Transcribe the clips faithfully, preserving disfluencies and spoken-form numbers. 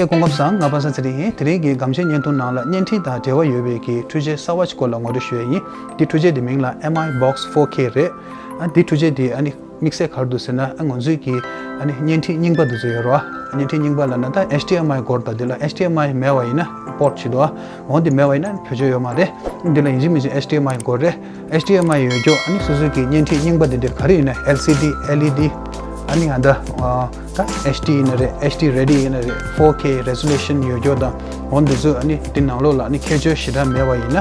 སྐུ་ཁམས་བཟང་། ང་པ་སངས་ཚེ་རིང་ཡིན། དེ་རིང་གི་སྒམ་ཆེན་བརྙན་ཐུང་ནང་ལ་བརྙན་འཕྲིན་དང་འབྲེལ་བ་ཡོད་པའི་གི་འཕྲུལ་ཆས་གསར་བ་ཞིག་སྐོར་ལ་ངོ་སྤྲོད་ཞུ་ཡས་ཡིན། འདི་འཕྲུལ་ཆས་དེ་མིང་ལ་ཨེམ་ཨའི་བོག་སི་ཕོར་ཁེ་རེད། ཨ་འདི་འཕྲུལ་ཆས་དེ་ཨ་ནི་དམིགས་བསལ་ག་རེ་འདུག་ཟེར་ན། ཨ་ང་ཚོའི་གི་ཨ་ནི་བརྙན་འཕྲིན་རྙིང་པ་འདི་ཚོ་ཡོད་རེད་བ། བརྙན་འཕྲིན་རྙིང་པ་ལབ་ན་ད་ཨེཆ་ཌི་ཨེམ་ཨའི་སྐོར་དང་། འདི་ལ་ཨེཆ་ཌི་ཨེམ་ཨའི་མེད་པ་ཡིན་ན་པོར་ཊི་བྱེད་འདུག་བ། འོ་འདི་མེད་པ་ཡིན་ན་བེད་སྤྱོད་ཡོད་མ་རེད། འདི་ལ་ཡིན་གཅིག་མིན་གཅིག་ཨེཆ་ཌི་ཨེམ་ཨའི་དགོས་རེད། ཨེཆ་ཌི་ཨེམ་ཨའི་ཡོད་རྒྱུ་ཨ་ནི་སོ་སོའི་གི་བརྙན་འཕྲིན་རྙིང་པ་འདི་འདྲ་ག་རེ་ཡིན་ན། ཨེལ་སི་ཌི། ཨེལ་ཨི་ཌི། ཨ་ནི་ཨ་ད་ད་ཨེཆ་ཌི་ཡིན་ན་རེད། ཨེཆ་ཌི་རེ་ཌི་ཡིན་ན་རེད། ཕོར་ཁེ་རེ་ཟོ་ལུ་ཤན་ཡོད་རྒྱུ་དང་། འོ་འདི་ཚོ་ཨ་ནི་འདི་ནང་ལོགས་ལ་ཨ་ནི་ཁྱད་ཆོས་ཞེ་དྲག་མེད་པ་ཡིན་ན།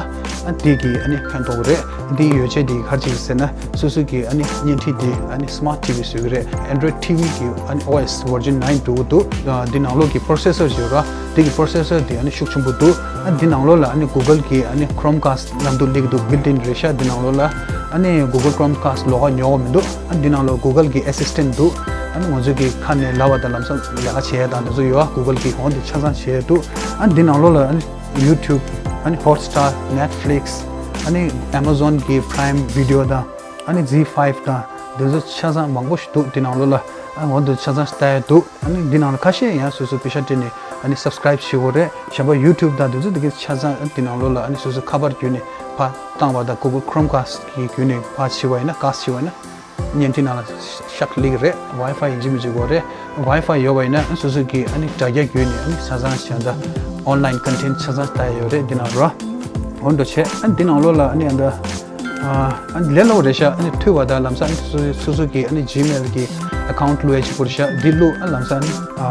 ཨ་འདི་གི་ཨ་ནི་ཕན་ཐོགས་རེད། འདི་ཡོད་ཆེད་འདི་ག་རེ་བྱེད་ཟེར་ན། སོ་སོ་གི་ཨ་ནི་བརྙན་འཕྲིན་འདི་ཨ་ནི་སི་མཱརཊ་ཊི་ཝི་བཟོ་གི་རེད། ཨེན་ཌོ་རོ་ཡིཌ་ཊི་ཝི་གི་ཨ་ནི་ཨོ་ཨེསི་བར་ཇན་ནའིན་འདུག་འདུག་འདི་ནང་ལོགས་ཀྱི་པོ་རོ་སེ་སར་ཡོད་ར། འདི་གི་པོ་རོ་སེ་སར་འདི་ཨ་ནི་ཤུགས་ཆེན་པོ་འདུག་ཨ་འདི་ནང་ལོགས་ལ་ཨ་ནི་གུ་གལ་གི་ཨ་ནི་ཁྲོམ་ཀ་སི་ལབ་འདུག་སླེབས་འདུག་བྷིལ་ཊི་ཨིན་རེད་ཤག་འདི་ནང་ལོགས་ལ་ཨ་ནི་གུ་གལ་ཁྲོམ་ཀ་སི་ལོགས་ཀ་ཉོ་དགོས་མི་འདུག་ཨ་འདི་ནང་ལོགས་གུ་གལ་གི་ཨེ་སིས་ཊེན་ཊི་འདུག་ཨ་ནི་ང་ཚོ་གི་ཁ་ནས་ལབ་པ་དང་ལམ་སང་ལས་ཀ་བྱེད་ཡ་དང་འདི་ཚོ་ཡོད་ཨ། གུ་གལ་གི་འོ་འདི་ཆ་ཚང་བྱེད་ཡ་འདུག་ཨ་འདི་ནང་ལོགས་ལ་ཨ་ནི་ཡུ་ཊུབ། ཨ་ནི་ཧོཊ་སི་ཊར། ནེཊ་ཕི་ལིག་སི། ཨ་ནི་ཨེ་མ་ཛོན་གི་པི་རའིམ་བི་ཌི་ཡོ་དང་། ཨ་ནི་ཛི་ཕའིབ་དང་། འདི་ཚོ་ཆ་ཚང་མང་པོ་ཞིག་འདུག་འདི་ནང་ལོགས་ལ་ཨ་འོ་འདི་ཆ་ཚང་ལྟ་ཡ་འདུག་ཨ་ནི་འདི་ནང་ལ་ཁ་ཤས་ཡང་སོ་སོ་པེ་ཤ་སྤྲད་ནས་ཨ་ནི་སབ་སི་ཀ་རའིབ་བྱེད་དགོས་རེད། གཞན་པ་ཡུ་ཊུབ་དང་འདི་ཚོ་འདི་གའི་ཆ་ཚང་ཨ་འདི་ནང་ལོགས་ལ་ཨ་ནི་སོ་སོ་ཁ་པར་བརྒྱུད་ནས་ཕར་བཏང་བ་དང་། གུ་གལ་ཁྲོམ་ཀ་སི་གི་བརྒྱུད་ནས་ཕར་བྱེད་པ་ཡིན་ན། ཀ་སི་བྱེད་པ་ཡིན་ན། བརྙན་འཕྲིན་ནང་ལ་ཤག་སླེབས་ཀྱི་རེད། ཝའི་ཕའི་ཡིན་གཅིག་མིན་གཅིག་དགོས་རེད། ཝའི་ཕའི་ཡོད་པ་ཡིན་ན་སོ་སོ་གི་ཨ་ནི་དྲ་རྒྱ་བརྒྱུད་ནས་ཨ་ནི་ཆ་ཚང་ཞིག་ད་ཨོན་ལའིན་ཀོན་ཊེན་ཊི་ཆ་ཚང་ལྟ་ཡ་ཡོད་རེད། འདི་ནང་རོ། འོ་འདྲ་བྱས། ཨ་ནི་འདི་ནང་ལོགས་ལ་ཨ་ནི་ཨ་ད་ཨ་ཨ་ནི་ལས་སླ་པོ་རེད་ཤག་ཨ་ནི་མཐུད་པ་དང་ལམ་སང་ཨ་ནི་སོ་སོ་སོ་གི་ཨ་ནི་ཇི་མེལ་གི་ཨེ་ཁའུན་ཊི་བླུག་ཡ་གཅིག་པོ་རེད་ཤག་འདི་བླུགས། ཨ་ལམ་སང་ཨ་ནི་ཨ་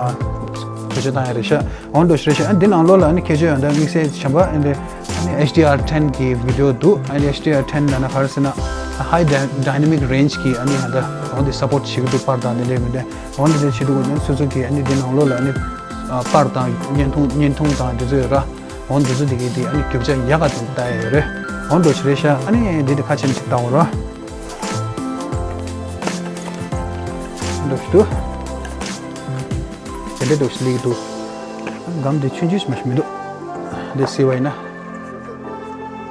བེད་སྤྱོད་བཏང་ཡ་རེད་ཤག་འོ་འདྲ་ཞིག་རེད་ཤག་ཨ་འདི་ནང་ལོགས་ལ་ཨ་ནི་ཁྱད་ཆོས་ཡང་ད་དམིགས་བསལ་གཞན་པ་ཨ་ནི་ཨ་ནི་ཨེཆ་ཌི་ཨར་ཊེན་གི་བི་ཌི་ཡོ་འདུག་ཨ་ནི་ཨེཆ་ཌི་ཨར་ཊེན་ལབ་ན་ག་རེ་ཟེར་ན། ཧའི་ཌའི་ནེ་མིག་རེན་ཇི་གི་ཨ་ནི་ཨ་ད་འོ་འདི་སབ་པོརཊ་བྱེད་ཀྱི་འདུག་པར་དང་དེ་འདྲའི་མི་འདྲ། འོ་འདི་འདྲ་བྱེད་འདུག་ཨ་ནི་སོ་སོ་གི་ཨ་ནི་འདི་ནང་ལོགས་ལ་ཨ་ནི་ཨ་པར་དང་བརྙན་ཐུང་བརྙན་ཐུང་དང་འདི་ཚོ་ཡོད་ར། འོ་འདི་ཚོ་འདི་གི་འདི་ཨ་ནི་རྒྱུ་ཆ་ཡག་ག་དེ་ལྟ་ཡ་ཡོད་རེད། འོ་འདྲ་ཞིག་རེད་ཤག་ཨ་ནི་འདི་འདི་ཁ་ཕྱེ་ནས་ཅིག་ལྟ་འོ་ར། འདྲ་ཞིག་འདུག་དེ་འདྲ་འདྲ་ཞིག་སླེབས་ཀྱི་འདུག་སྒམ་དེ་ཆུང་ཆུང་ཞིག་མ་ཞིག་མི་འདུག་འདི་སི་བ་ཡིན་ན།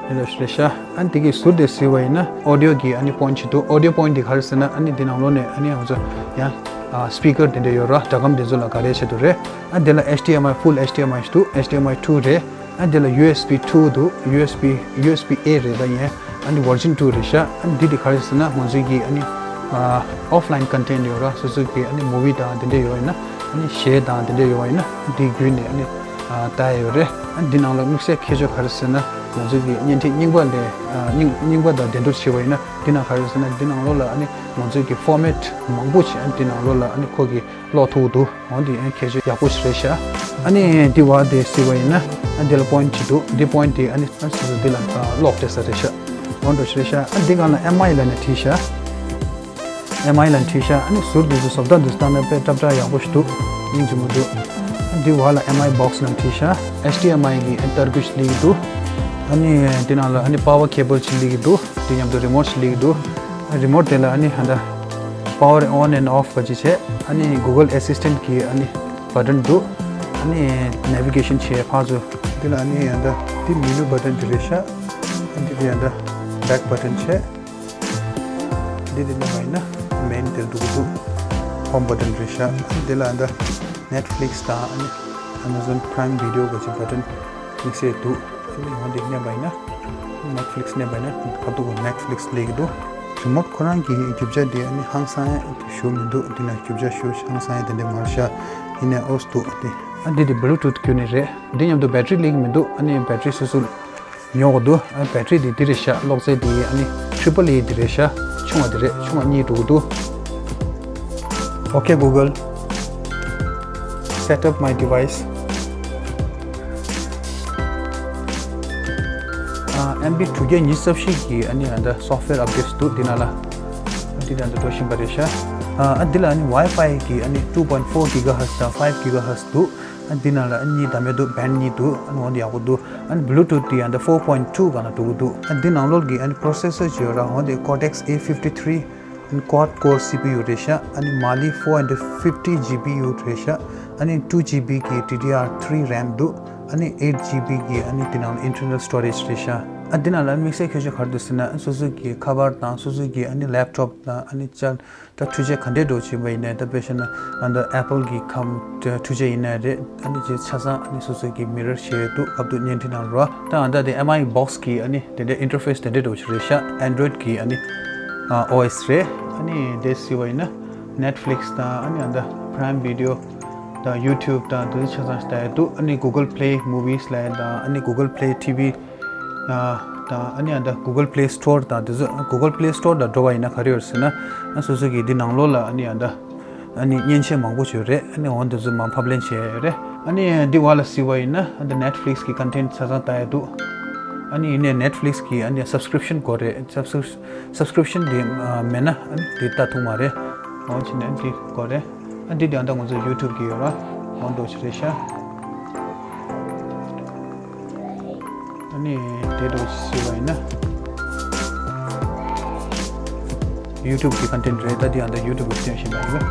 འདི་འདྲ་ཞིག་རེད་ཤག་ཨ་ནི་དེ་གི་ཟུར་དེ་སི་བ་ཡིན་ན་ཨོ་ཌི་ཡོ་གི་ཨ་ནི་པོ་ཡིན་ཊི་ཞིག་འདུག་ཨོ་ཌི་ཡོ་པོ་ཡིན་ཊི་དེ་ག་རེ་ཟེར་ན། ཨ་ནི་འདི་ནང་ལོགས་ནས་ཨ་ནི་ང་ཚོ་ཡང་ཨ་སི་པི་ཀར་དེ་འདྲ་ཡོད་ར། སྒྲ་སྒམ་དེ་ཚོ་ལ་ག་རེ་བྱེད་འདུག་རེད། ཨ་འདི་ལ་ཨེཆ་ཌི་ཨེམ་ཨའི། ཕུལ་ཨེཆ་ཌི་ཨེམ་ཨའི་ཞིག་འདུག་ཨེཆ་ཌི་ཨེམ་ཨའི་ཊུ་རེད། ཨ་འདི་ལ་ཡུ་ཨེས་བི་ཊུ་འདུག་ཡུ་ཨེས་བི། ཡུ་ཨེས་བི་ཨེ་རེད། ད་ཡིན་ཨ་ནི་བར་ཇན་ཊུ་རེད་ཤག་ཨ་འདི་དེ་ག་རེ་ཟེར་ན། ང་ཚོའི་གི་ཨ་ནི་ཨོཕ་ལའིན་ཀོན་ཊེན་ཊི་ཡོད་ར། སོ་སོའི་གི་ཨ་ནི་མུ་ཝི་དང་དེ་འདྲ་ཡོད་ཡིན་ན། ཨ་ནི་གཞས་དང་དེ་འདྲ་ཡོད་ཡིན་ན། ཨ་འདི་བརྒྱུད་ནས་ཨ་ནི་ལྟ་ཡ་ཡོད་རེད། ཨ་འདི་ནང་ལ་དམིགས་བསལ་ཁྱད་ཆོས་ག་རེ་ཟེར་ན། ང་ཚོའི་གི་བརྙན་འཕྲིན་རྙིང་པ་ལས་རྙིང་རྙིང་པ་དང་འགྲན་བསྡུར་བྱས་པ་ཡིན་ན། འདི་ནང་ག་རེ་ཟེར་ན། འདི་ནང་ལོགས་ལ་ཨ་ནི་ང་ཚོའི་གི་ཕོར་མེཊ་མང་པོ་ཞིག་ཨ་ནི་འདི་ནང་ལོགས་ལ་ཨ་ནི་ཁོ་གི་ཀློག་ཐུབ་འདུག་འོ་འདི་ཡང་ཁྱད་ཆོས་ཡག་པོ་ཞིག་རེད་ཤག་ཨ་ནི་འདི་བ་དེ་སི་བ་ཡིན་ན། ཨ་འདི་ལ་པོ་ཡིན་ཊི་ཞིག་འདུག་འདི་པོ་ཡིན་ཊི་དེ་ཨ་ནི་ཨ་སོ་སོ་འདི་ལ་ཀློག་སྤྲད་ས་རེད་ཤག་འོ་འདྲ་ཞིག་རེད་ཤག་ཨ་འདི་སྒང་ལ་ཨེམ་ཨའི་ལབ་ནས་བྲིས་ཤག་ཨེམ་ཨའི་ལབ་བྲིས་ཤག་ཨ་ནི་ཟུར་འདི་ཚོ་བཟོ་ལྟ་འདི་ཚོ་ལྟ་ན་དཔེ་སྲབ་སྲབ་ཡག་པོ་ཞིག་འདུག་སྙིང་རྗེ་མོ་འདུག་ཨ་འདི་བ་ལ་ཨེམ་ཨའི་བོག་སི་ལབ་བྲིས་ཤག་ཨེཆ་ཌི་ཨེམ་ཨའི་གི་ཨ་ནི་ཏར་ཀུ་ཤི་སླེབས་འདུག་ཨ་ནི་འདི་ནང་ལ་ཨ་ནི་པ་ཝར་ཁེ་བལ་ཅིག་སླེབས་ཀྱི་འདུག་དེ་མཉམ་དུ་རི་མོཊ་ཅིག་སླེབས་ཀྱི་འདུག་རི་མོཊ་དེ་ལ་ཨ་ནི་ཧ་ད་པ་ཝར་ཨོན་ཨེན་ཨོཕ་ག་ཅིག་བྱས། ཨ་ནི་གུ་གལ་ཨེ་སིས་ཊེན་ཊི་གི་ཨ་ནི་བ་ཊན་འདུག་ཨ་ནི་ནེ་བི་གེ་ཤན་བྱས་ཕར་ཚུར། དེ་ལ་ཨ་ནི་ཡང་ད་དེ་མེ་ནུ་བ་ཊན་དེ་རེད་ཤག་ཨ་འདི་དེ་ཡང་ད་བེག་བ་ཊན་བྱས། འདི་དེ་ནས་མ་ཡིན་ན་མེན་དེ་འདུག་གི་འདུག་ཧོམ་བ་ཊན་རེད་ཤག་ཨ་ནི་དེ་ལ་ཡང་ད་ནེཊ་ཕི་ལིག་སི་དང་ཨ་ནི་ཨ་མ་ཛོན་པི་རའིམ་བི་ཌི་ཡོ་ག་ཅིག་བ་ཊན་དམིགས་བསལ་འདུག་ཨ་ནི་འོ་འདི་མཉམ་པ་ཡིན་ན། ནེཊ་ཕི་ལིག་སི་མནན་པ་ཡིན་ན་ཁ་ཐུག་གི་ནེཊ་ཕི་ལིག་སི་སླེབས་ཀྱི་འདུག་རི་མོཊ་ཁོ་རང་གི་རྒྱུ་ཆ་དེ་ཨ་ནི་ཧང་སང་ཡ་ཞེ་པོ་མི་འདུག་དེ་ན་རྒྱུ་ཆ་ཞེ་པོ་ཧང་སང་ཡ་དེ་འདྲ་མ་རེད་ཤག་ཡིན་ནའི་ཨོ་སི་འདུག་དེ། ཨ་འདི་དེ་བྷུ་ལུ་ཊུཐ་བརྒྱུད་ནས་རེད། འདི་མཉམ་དུ་བེ་ཊི་རི་སླེབས་ཀྱི་མི་འདུག་ཨ་ནི་བེ་ཊི་རི་སོ་སོ་ཉོ་དགོས་འདུག་ཨ་བེ་ཊི་རི་དེ་འདི་རེད་ཤག་གློག་རྫས་དེ་ཨ་ནི་ཊི་རི་པལ་ཨེ་དེ་རེད་ཤག་ཆུང་བ་དེ་རེད། ཆུང་བ་གཉིས་འགྲོ་གི་འདུག Okay Google, set up my device. ཨེམ་བི་དྲུག་བརྒྱ་ཉི་ཤུ་རྩ་བཞི་གི་ཨ་ནི་ཨ་ད་སོཕ་ཝེར་ཨབ་ཌེཊ་འདུག་འདི་ནང་ལ། ཨ་འདི་ནང་དུ་འགྲོ་བཞིན་པ་རེད་ཤག་ཨ་འདི་ལ་ཨ་ནི་ཝའི་ཕའི་གི་ཨ་ནི་two point four gigahertz དང་five gigahertz འདུག་ཨ་འདི་ནང་ལ་ཨ་གཉིས་དང་མེད་འདུག་བེན་གཉིས་འདུག་ཨ་ནི་འོ་འདི་ཡག་པོ་འདུག་ཨ་ནི་བྷུ་ལུ་ཊུཐ་དེ་ཡང་ད་four point two སྒང་ལ་འགྲོ་གི་འདུག་ཨ་འདི་ནང་ལོགས་ཀྱི་ཨ་ནི་པོ་རོ་སེ་སར་ཅིག་ཡོད་ར། འོ་འདི་ཀོར་ཊེག་སི་ཨེ་ཕིབ་ཊི་ཐི་རི་ཨ་ནི་ཀོཌ་ཀོར་སི་པི་ཡུ་རེད་ཤག་ཨ་ནི་མ་ལི་four hundred fifty G P U རེད་ཤག་ཨ་ནི་two G B གི་ཌི་ཌི་ཨར་three རེམ་འདུག་ཨ་ནི་eight G B གི་ཨ་ནི་དེ་ནང་ལ་ཨིན་ཊར་ནལ་སི་ཊོ་རེཇ་རེད་ཤག་ཨ་འདི་ནང་ལ་དམིགས་བསལ་ཁྱད་ཆོས་ག་རེ་འདུག་ཟེར་ན། སོ་སོ་གི་ཁ་པར་དང་སོ་སོ་གི་ཨ་ནི་ལེབ་ཊོབ་དང་ཨ་ནི་ཅ་ད་འཕྲུལ་ཆས་ག་འདྲས་འགྲོ་བཞིན་པ་ཡིན་ནའི། ད་དཔེ་བཞག་ན་ཨ་ད་ཨེ་པལ་གི་ཁམ་འཕྲུལ་ཆས་ཡིན་ནའི་རེད། ཨ་ནི་ཆ་ཚང་ཨ་ནི་སོ་སོ་གི་མི་རར་བྱས་འདུག་སྐབས་དུ་བརྙན་འཕྲིན་ནང་རོ། ད་ཨ་ད་དེ་ཨེམ་ཨའི་བོག་སི་གི་ཨ་ནི་དེ་འདྲའི་ཨིན་ཊར་ཕེ་སི་དེ་འདྲས་འགྲོ་བཞིན་རེད་ཤག་ཨན་ཌོ་ཡིཌ་གི་ཨ་ནི་ཨོ་ཨེ་སི་རེད། ཨ་ནི་དེ་གཟིགས་པ་ཡིན་ན་ནེཊ་ཕི་ལིག་སི་དང་ཨ་ནི་ཨ་ད་པ་རའིམ་བི་ཌི་ཡོ་དང་ཡུ་ཊུབ་དང་དེ་ཚོ་ཆ་ཚང་ཞིག་ལྟ་ཡ་འདུག་ཨ་ནི་གུ་གལ་པི་ལེ་མུ་ཝི་སི་ལབ་ཡ་དང་ཨ་ནི་གུ་གལ་པི་ལེ་ཊི་ཝི་དང་ཨ་ནི་ཨ་ད་གུ་གལ་པི་ལེ་སི་ཊོར་དང་དེ་ཚོ། གུ་གལ་པི་ལེ་སི་ཊོར་དང་འགྲོ་བ་ཡིན་ན་ག་རེ་ཡོད་ཟེར་ན། ཨ་སོ་སོ་གི་འདི་ནང་ལོགས་ལ་ཨ་ནི་ཨ་ད་ཨ་ནི་མཉེན་ཆས་མང་པོ་ཞིག་ཡོད་རེད། ཨ་ནི་འོ་འདི་ཚོ་མར་ཕབ་ལེན་བྱས་ཡོད་རེད། ཨ་ནི་འདི་བར་ལ་གཟིགས་པ་ཡིན་ན་ཨ་ད་ནེཊ་ཕི་ལིག་སི་གི་ཀོན་ཊེན་ཊི་ཆ་ཚང་ལྟ་ཡ་འདུག་ཨ་ནི་ཡིན་ནའི་ནེཊ་ཕི་ལིག་སི་གི་ཨ་ནི་སབ་སི་ཀི་རིབ་ཤན་དགོས་རེད། སབ་སི་ཀི་རིབ་ཤན་འདི་མེད་ན་ཨ་ནི་འདི་ལྟ་ཐུབ་མ་རེད། འོ་བྱས་ནས་འདི་དགོས་རེད། ཨ་འདི་དེ་ཨ་ད་ང་ཚོ་ཡུ་ཊུབ་གི་ཡོད་ར། འོ་འགྲོ་ཆ་རེད་ཤག་ཨ་ནི་དེ་འགྲོ་ཞིག་བ་ཡིན་ན། ཡུ་ཊུབ་གི་ཀོན་ཊེན་ཊི་རེད། ད་དེ་ཨ་ད་ཡུ་ཊུབ་གི་སྟོན་བཞིན་པ་ཡིན་པ།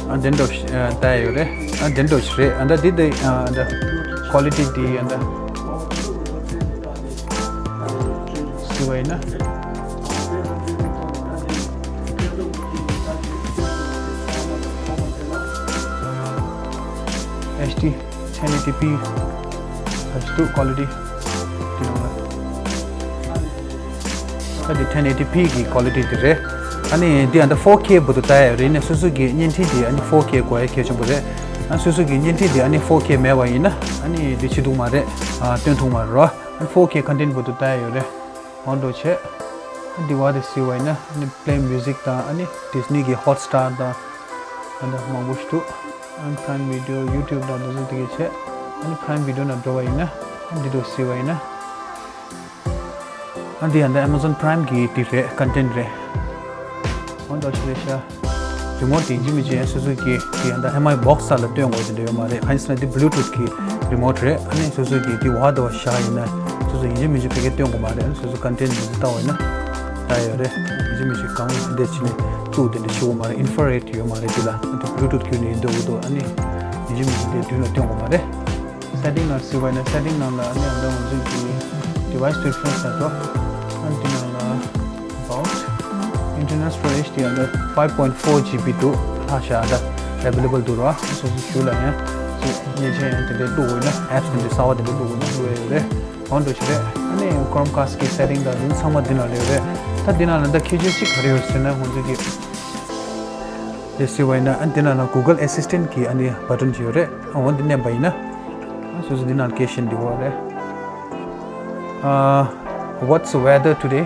ཨ་འདི་འགྲོ་ཞིག་ཨ་ལྟ་ཡོད་རེད། ཨ་འདི་འགྲོ་ཞིག་རེད། ཨ་ད་དེ་དེ་ཨ་ད་ཀོ་ལི་ཊི་དེ་ཨ་ད་ཞིག་བ་ཡིན་ན། ཨེཆ་ཌི། ཊེན་ཨེ་ཊི་པི་ཨ་ཞིག་འདུག་ཀོ་ལི་ཊི་དེ་ནང་ལ། ཨ་དེ་ཊེན་ཨེ་ཊི་པི་གི་ཀོ་ལི་ཊི་དེ་རེད། ཨ་ནི་དེ་ཨ་ད་ཕོར་ཁེ་བར་དུ་ལྟ་ཡ་རེད། ནས་སོ་སོ་གི་བརྙན་འཕྲིན་དེ་ཨ་ནི་ཕོར་ཁེ་དགོས་ཡ་གལ་ཆེན་པོ་རེད། ཨ་སོ་སོ་གི་བརྙན་འཕྲིན་དེ་ཨ་ནི་ཕོར་ཁེ་མེད་པ་ཡིན་ན་ཨ་ནི་དེ་བྱེད་ཐུབ་མ་རེད། ཨ་སྟོན་ཐུབ་མ་རེད་རོ། ཨ་ཕོར་ཁེ་ཀོན་ཊེན་ཊི་བར་དུ་ལྟ་ཡ་ཡོད་རེད། འོ་འགྲོ་བྱས། ཨ་དེ་བ་དེ་གཟིགས་པ་ཡིན་ན་ཨ་ནི་པི་ལེ་མིའུ་ཟིག་དང་ཨ་ནི་ཌིས་ནི་གི་ཧོཊ་སི་ཊར་དང་། ཨ་ད་མང་པོ་ཞིག་འདུག་ཨ་པ་རའིམ་བི་ཌི་ཡོ། ཡུ་ཊུབ་དང་དེ་ཚོ་དེ་གས་བྱས། ཨ་ནི་པ་རའིམ་བི་ཌི་ཡོ་ནང་འགྲོ་བ་ཡིན་ན། ཨ་འདི་འདྲ་གཟིགས་པ་ཡིན་ན། ཨ་འདི་ཡང་ད་ཨེ་མ་ཛོན་པ་རའིམ་གི་དེ་རེད། ཀོན་ཊེན་ཊི་རེད། འོ་འདྲ་ཞིག་རེད་ཤག་རི་མོཊ་དེ་ཡིན་གཅིག་མིན་གཅིག་ཡང་སོ་སོ་གི་དེ་ཡང་ད་ཨེམ་ཨའི་བོག་སི་ལ་སྟོན་དགོས་དེ་འདྲ་ཡོད་མ་རེད། གང་ཡིན་ཟེར་ན་འདི་བྷུ་ལུ་ཊུཐ་གི་རི་མོཊ་རེད། ཨ་ནི་སོ་སོ་གི་དེ་བ་དོ་བཞག་ཡིན་ན་སོ་སོ་ཡིན་གཅིག་མིན་གཅིག་ཕ་གིར་སྟོན་དགོས་མ་རེད། ཨ་ནི་སོ་སོ་ཀོན་ཊེན་ཊི་འདི་ལྟ་བ་ཡིན་ན་ད་ཡོད་རེད། ཡིན་གཅིག་མིན་གཅིག་གང་འདི་བྱས་ནས་བཙུགས་དེ་འདྲ་བྱེད་དགོས་མ་རེད། ཨིན་ཕ་རེཌ་ཡོད་མ་རེད། དེ་ལ་ཨ་ནི་བྷུ་ལུ་ཊུཐ་བརྒྱུད་ནས་ཡིན་འདུག་འདུག་ཨ་ནི་ཡིན་གཅིག་མིན་གཅིག་དེ་མདུན་ལ་སྟོན་དགོས་མ་རེད། སེ་ཊིང་ནང་གཟིགས་པ་ཡིན་ན་སེ་ཊིང་ནང་ལ་ཨ་ནི་ཨ་ད་ང་ཚོའི་གི་ཌི་ཝའི་སི་པི་རི་ཕེ་རེན་སི་ལ་འགྲོ། ཨ་ནི་དེ་ནང་ལ་about internal storage དེ་ཨ་ད་five point four G B འདུག་ལྷག་བཞག་ཨ་ད་ཨེ་ཝེ་ལེ་བལ་འདུག་ར། སོ་སོ་ཞུ་ལ་ཡང་ཅིག་ཉེས་ཆད་ཡང་དེ་འདྲའི་བླུག་དགོས་ན་ཨེབ་སི་དེ་འདྲའི་གསར་པ་དེ་འདྲའི་བླུག་དགོས་ན་བླུག་ཡ་ཡོད་རེད། འོ་འདྲ་ཞིག་རེད། ཨ་ནི་ཁོ་རོམ་ཁ་སི་གི་སེ་ཊིང་དང་དེ་ཚོ་ཚང་མ་འདི་ནང་ལ་ཡོད་རེད། ད་འདི་ནང་ལ་ད་ཁྱད་ཆོས་གཅིག་ག་རེ་ཡོད་ཟེར་ན་ང་ཚོ་གི་དེ་གཟིགས་པ་ཡིན་ན་ཨ་འདི་ནང་ལ་གུ་གལ་ཨེ་སི་སི་ཊེན་ཊི་གི་ཨ་ནི་བ་ཊོན་ཅིག་ཡོད་རེད། ཨ་འོ་འདི་མནན་པ་ཡིན་ན་ཨ་སོ་སོ་འདི་ནང་སྐད་བཤད་འདི་འོ་རེད། Uh, what's the weather today?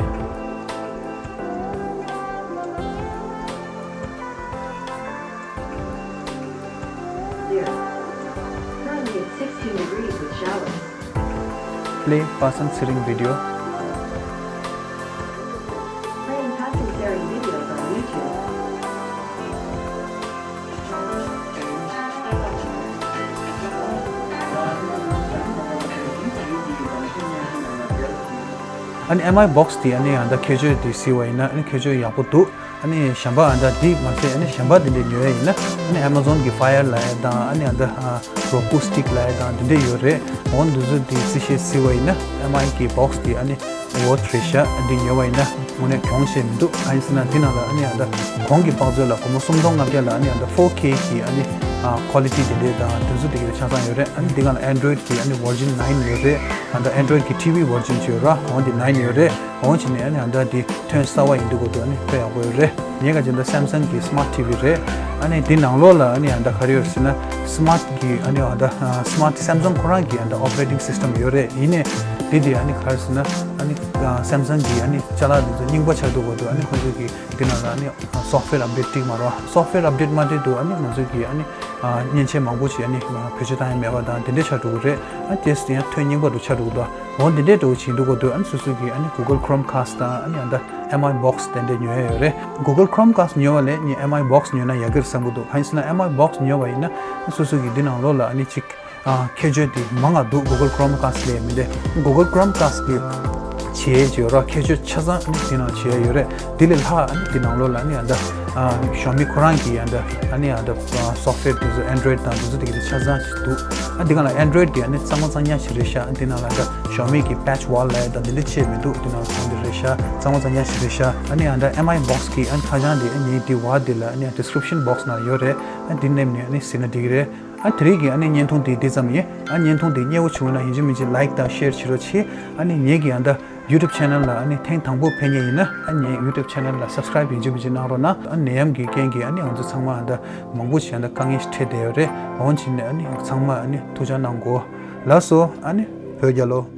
Here. Currently it's sixteen degrees with showers. Play Pasam Tsering video. Playing Pasam Tsering videos on YouTube. ཨ་ནི་ཨེམ་ཨའི་བོག་སི་དེ་ཨ་ནི་ཨ་ད་ཁྱད་ཆོས་དེ་གཟིགས་པ་ཡིན་ན་ཨ་ནི་ཁྱད་ཆོས་ཡག་པོ་འདུག་ཨ་ནི་གཞན་པ་ཨ་ད་འདི་མ་ཟད་ཨ་ནི་གཞན་པ་འདི་འདྲས་ཉོ་ཡ་ཡིན་ན་ཨ་ནི་ཨེ་མ་ཛོན་གི་ཕ་ཡར་ལབ་ཡ་དང་ཨ་ནི་ཨ་ད་རོ་ཀུ་སི་ཊིག་ལབ་ཡ་དང་འདི་འདྲས་ཡོད་རེད། འོ་འདི་ཚོ་འདི་རྩིས་བཤེར་གཟིགས་པ་ཡིན་ན་ཨེམ་ཨའི་གི་བོག་སི་འདི་ཨ་ནི་ཝོར་ཐི་རེད་ཤག་འདི་ཉོ་བ་ཡིན་ན་དངོས་གནས་གྱོང་ཆེ་མི་འདུག་གང་ཡིན་ཟེར་ན་འདི་ནང་ལ་ཨ་ནི་ཨ་ད་གོང་གི་དཔེ་མཚོན་ལ་སྒོར་མོ་སུམ་སྟོང་ལྔ་བརྒྱ་ལ་ཨ་ནི་ཨ་ད་ཕོར་ཁེ་གི་ཨ་ནི་ཨ་ཀོ་ལི་ཊི་འདི་འདྲས་དང་འདི་ཚོ་འདི་གི་ཆ་ཚང་ཡོད་རེད། ཨ་ནི་འདི་ག་ལ་ཨན་ཌོ་ཡིཌ་གི་ཨ་ནི་ཝར་ཤན་ནའིན་ཡོད་རེད། ཨ་ད་ཨན་ཌོ་ཡིཌ་གི་ཊི་ཝི་ཝར་ཤན་ཅིག་ཡོད་ར། འོ་འདི་ནའིན་ཡོད་རེད། འོ་བྱས་ནས་ཨ་ནི་ཨ་ད་འདི་ཐོན་གསར་པ་ཡིན་འདུག་གོ་འདུག་ཨ་ནི་དཔེ་ཡག་པོ་ཡོད་རེད། ངས་ག་ཅིག་ད་སེམ་སང་གི་སི་མཱར་ཊི་ཝི་རེད། ཨ་ནི་འདི་ནང་ལོགས་ལ་ཨ་ནི་ཨ་ད་ག་རེ་ཡོད་ཟེར་ན་སི་མཱར་ཊི་གི་ཨ་ནི་ཨ་ད་སི་མཱར་ཊི་སེམ་སང་ཁོ་རང་གི་ཨ་ད་ཨོ་པ་རེ་ཊིང་སི་སི་ཊམ་ཡོད་རེད། ཡིན་ནའི་འདི་འདི་ཨ་ནི་ག་རེ་ཟེར་ན་ཨ་ནི་སེམ་སང་གི་ཨ་ནི་ཅ་ལག་འདི་ཚོ་རྙིང་པ་ཆགས་འདུག་གོ་འདུག་ཨ་ནི་ཁོ་ཚོ་གི་འདི་ནང་ལ་ཨ་ནི་སོབ་ཊི་ཝེར་ཨབ་ཌེཊ་ཅིག་མ་རེད་པ། སོབ་ཊི་ཝེར་ཨབ་ཌེཊ་མ་བྱས་འདུག་ཨ་ནི་ང་ཚོ་གི་ཨ་ནི་མཉེན་ཆས་མང་པོ་ཞིག་ཨ་ནི་བེད་སྤྱོད་བཏང་ཡ་མེད་པ་དང་དེ་འདྲས་ཆགས་འགྲོ་གི་རེད། ཨ་ནི་དེ་ཡང་ཐོན་རྙིང་པ་འདུག་ཆགས་འགྲོ་གི་འདུག་འོ་འདི་འདྲས་འདྲ་བོ་ཞིག་འདུག་གོ་འདུག་ཨ་ནི་སོ་སོ་གི་ཨ་ནི་གུ་གལ་ཁོ་རོམ་ཁ་སི་དང་ཨ་ནི་ཨ་ད་ཨེམ་ཨའི་བོག་སི་དེ་འདྲས་ཉོ་ཡ་ཡོད་རེད། གུ་གལ་ཁོ་རོམ་ཁ་སི་ཉོ་བ་ལས་ངས་ཨེམ་ཨའི་བོག་སི་ཉོས་ན་ཡག་གི་རེད་བསམ་གི་འདུག་གང་ཡིན་ཟེར་ན་ཨེམ་ཨའི་བོག་སི་ཉོ་བ་ཡིན་ན་སོ་སོ་གི་འདི་ནང་ལོགས་ལ་ཨ་ནི་ཅིག་ཨ་ཁྱད་ཆོས་དེ་མང་ང་འདུག་གུ་གལ་ཁོ་རོམ་ཁ་སི་ལས་མི་འདྲ། གུ་གལ་ཁོ་རོམ་ཁ་སི་གི་ དེའི་ཅིག་ཡོད་ར། ཁྱད་ཆོས་ཆ་ཚང་ཨ་ནི་དེ་ནང་བྱས་ཡོད་རེད། དེ་ལས་ལྷག་ཨ་ནི་དེ་ནང་ལོགས་ལ་ཨ་ནི་ཨ་ད་ཞའོ་མི་ཁོ་རང་གི་ཨ་ད་ཨ་ནི་ཨ་ད་སོཕ་ཝེར་དེ་ཚོ་Android་དང་དེ་ཚོ་དེ་གི་དེ་ཆ་ཚང་ཞིག་འདུག་ཨ་དེ་ག་ལ་Android་དེ་ཨ་ནི་གཙང་མ་གཙང་རྐྱང་ཞིག་རེད་ཤག་ཨ་དེ་ནང་ལ་ཨ་ད་ཞའོ་མི་གི་པེ་ཆི་ཝོལ་ལབ་ཡ་ད་དེ་འདྲ་ཅིག་མི་འདུག་དེ་ནང་ལ་ཚང་དེ་རེད་ཤག་གཙང་མ་གཙང་རྐྱང་ཞིག་རེད་ཤག་ཨ་ནི་ཨ་ད་Mi Box་གི་ཨ་ནི་ཁ་བྱང་དེ་ཨ་ནི་དེ་བར་དེ་ལ་ཨ་ནི་description box་ནང་ཡོད་རེད། ཨ་དེ་མནན་ནས་ཨ་ནི་གཟིགས་ན་འགྲིག་གི་རེད། ཨ་དེ་རིང་གི་ཨ་ནི་བརྙན་ཐུང་དེ་འདི་ཙམ་ཡིན། ཨ་བརྙན་ཐུང་དེ་མཉེས་པོ་བྱུང་ན་ཡིན་གཅིག་མིན་གཅིག་like་དང་share་བྱེད་རོགས་གྱིས། ཨ་ནི་ངེད་ཀྱི་ཨ་ད་YouTube channel་ལ་ཨ་ནི་ཐེངས་དང་པོ་ཕེབས་མཁན་ཡིན་ན་ཨ་ངའི་YouTube channel་ལ་subscribe་ཡིན་གཅིག་མིན་གཅིག་གནང་རོགས་གནང་། ཨ་ནད་ཡམས་ཀྱི་རྐྱེན་གྱིས་ཨ་ནི་ང་ཚོ་ཚང་མ་ཨ་ད་མང་པོ་ཞིག་ཨ་ད་དཀའ་ངལ་ཞིག་འཕྲད་བསྡད་ཡོད་རེད། འོན་ཕྱིན་ནས་ཨ་ནི་ཚང་མ་ཨ་ནི་ཐུགས་ཅག་གནང་དགོས། ལགས་སོ། ཨ་ནི་བོད་རྒྱལ་ལོ།